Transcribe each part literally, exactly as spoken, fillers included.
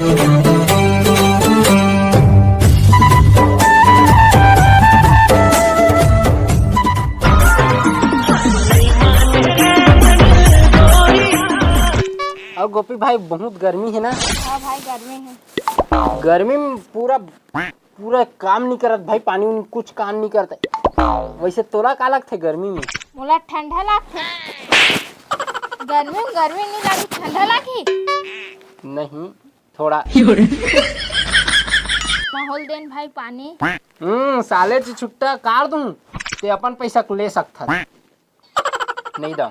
अउ गोपी भाई, बहुत गर्मी हे ना? हाँ भाई, गर्मी हे। गर्मी में पूरा, पूरा काम नहीं करत भाई, पानी उनी कुछ काम नहीं करत। वैसे तोला का लगथे गर्मी में? मोला ठंडा लागथे। गर्मी में गर्मी नहीं लागी, ठंडा लागी? नहीं, थोड़ा। माहौल देन भाई पानी। हम्म, साले जी छुट्टा काट दूं, ते अपन पैसा को ले सकथस। नहीं दा।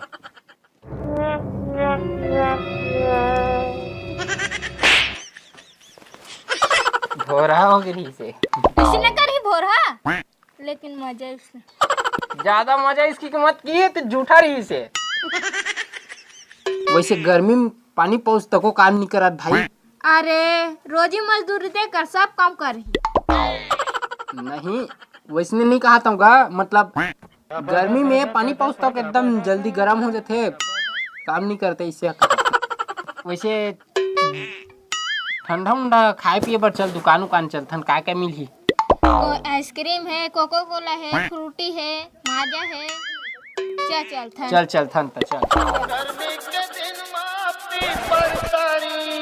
भोरहा हो गे रहिसे। ऐसे न करही भोरहा, लेकिन मजा इसने। ज्यादा मजा इसकी कीमत की है तो जूठा रहिसे। वैसे गर्मी में पानी पहुंच तको काम नहीं करत भाई। अरे, रोजी मजदूरी दे कर सब काम करही। नहीं, वैसने नहीं कहा था गा, मतलब गर्मी में पानी पहुंच तक एकदम जल्दी गर्म हो जाथे, काम नहीं करते इससे। वैसे ठंडा उंडा खाए पिए बर चल, दुकान उकान चलथन, का का मिलही? को-, आइसक्रीम हे, कोको कोला हे, फ्रूटी हे, माजा हे। चल, चलथन। चल, चलथन त चल। गर्मी के दिन मा पीपर तारी,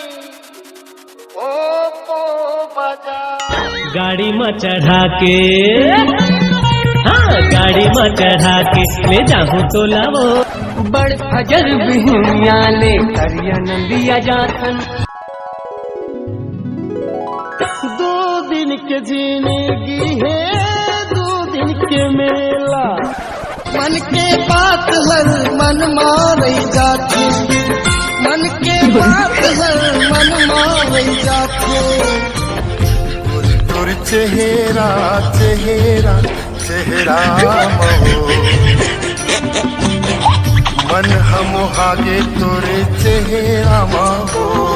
ओ पो बजा। गाड़ी म चढ़ा के, हाँ, गाड़ी म चढ़ा के ले जाहूं तोला वो। बड़ फजर बिहनिया ले करिया नंदिया जाथन। दो दिन के जिनगी हे, दो दिन के मेला। मन के बात हर मन मा रहि जाथे, मन के बात हर मन मा रहि जाथे। तोर चेहरा, चेहरा, चेहरा महो, मन ह मोहागे तोर चेहरा महो।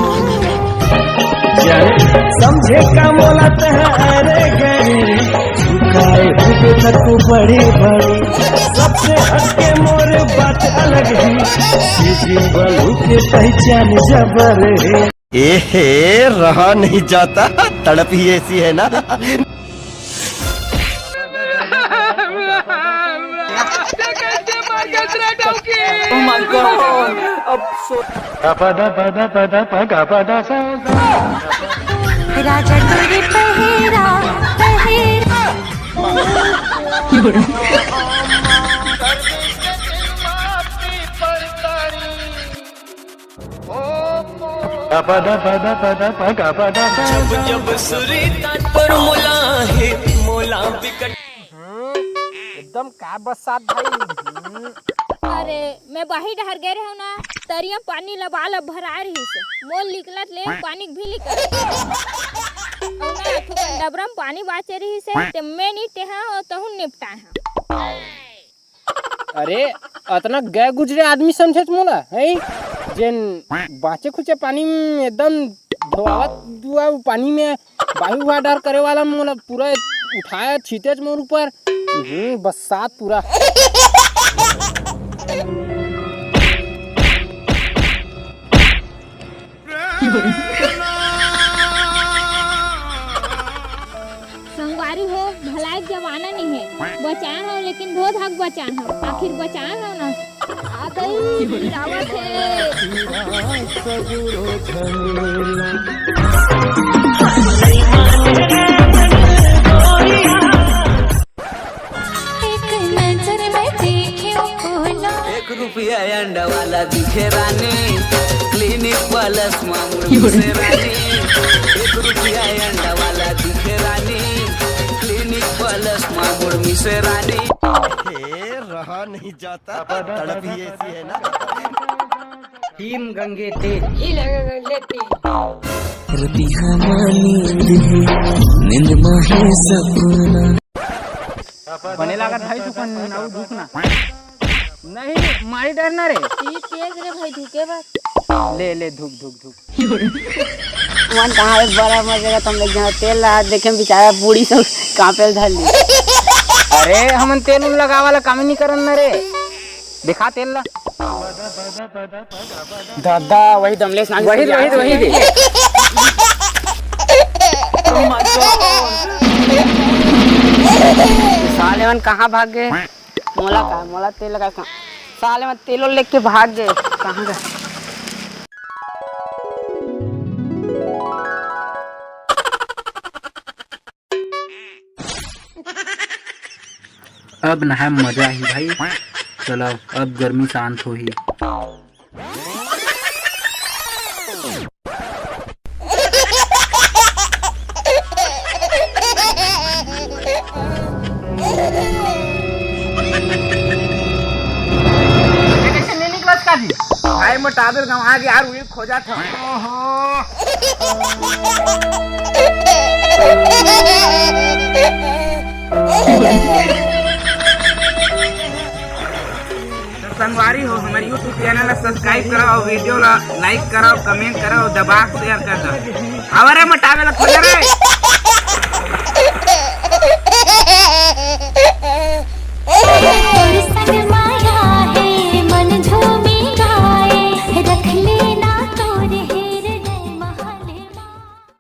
जाने समझे का मोला तहरे गए, झुकाए हुए तक बड़ी बड़ी, सबसे हटके मोर बात अलग ही, ये जीवन के पहचान जबर है। ए हे, रहा नहीं जाता, तड़प ही ऐसी है ना। Oh my God, अब सो- राजा तोरे पहेरा, पहेरा। जब जब सुरीता तोर मोला हे, मोला बिकट। हम्म, एकदम का बरसात भाई। हम्म। अरे, मैं बाही डहर गे रहेंव ना, तरिया पानी लबालब भराए रहिस हे। मोर निकलत ले पानी भी निकल। अउ ना, थोकन डबरा म पानी बाचे रहिस हे, ते मैं नी टेहा, तहूं निपटाए हंव। अरे, अतना गए गुजरे आदमी समझेच मोला, हैं? जेन बाचे खुचे पानी में एकदम धोआवत दुआ पानी में बाही हुआ डर करे वाला मोला पूरा उठाए छीटेच मोर ऊपर। हम्म, बरसात पूरा। संगवारी हो, भलाई के जमाना नहीं है। बचान हो, लेकिन धो धाक बचान हो। आखिर बचान हो ना। आ गई, गिरावत है। एक नजर में देखे ओ भोला। एक रुपया अंडा वाला दिखे रानी, क्लिनिक प्लस मामूल से रानी। एक रुपया अंडा वाला दिखे रानी, क्लिनिक प्लस मामूल से रानी। हे रहा नहीं जाता, तड़प ही ऐसी है ना। टीम गंगे तेज। ही लगा गंगे तेज। रतिहा मा नींद हे, नींद मा हे सपना। बने लागत भाई, तू कन अउ धुक ना। नहीं, मारी डर ना रे। ई तेज रे भाई, धुके बर। ले, ले, धुक, धुक, धुक। मन कहाँ है बड़ा मजे का, तुम लोग जहाँ तेल ला देखे, बेचारा बूढ़ी सब कांपे धर ली। अरे, हमन तेल उल लगावा ला काम नहीं करन ना रे। दिखा तेल ला। दादा, वही दमलेश नाम वही, वही, वही दे। मन कहाँ भाग गे? मोला का, मोला तेल लगा का? साले मन तेलो लेके भाग गे, कहाँ गे? अब नहाए म मजा आही भाई। चलो, अब गर्मी शांत होही। भाई, मोर टावेल गंवा गे यार, उही खोजत हंव। तो संगवारी हो, हमर YouTube channel ला subscribe करो और video ला like करो, comment करो, दबा के share कर दो। अउ रे मोर टावेल ला खोज रे।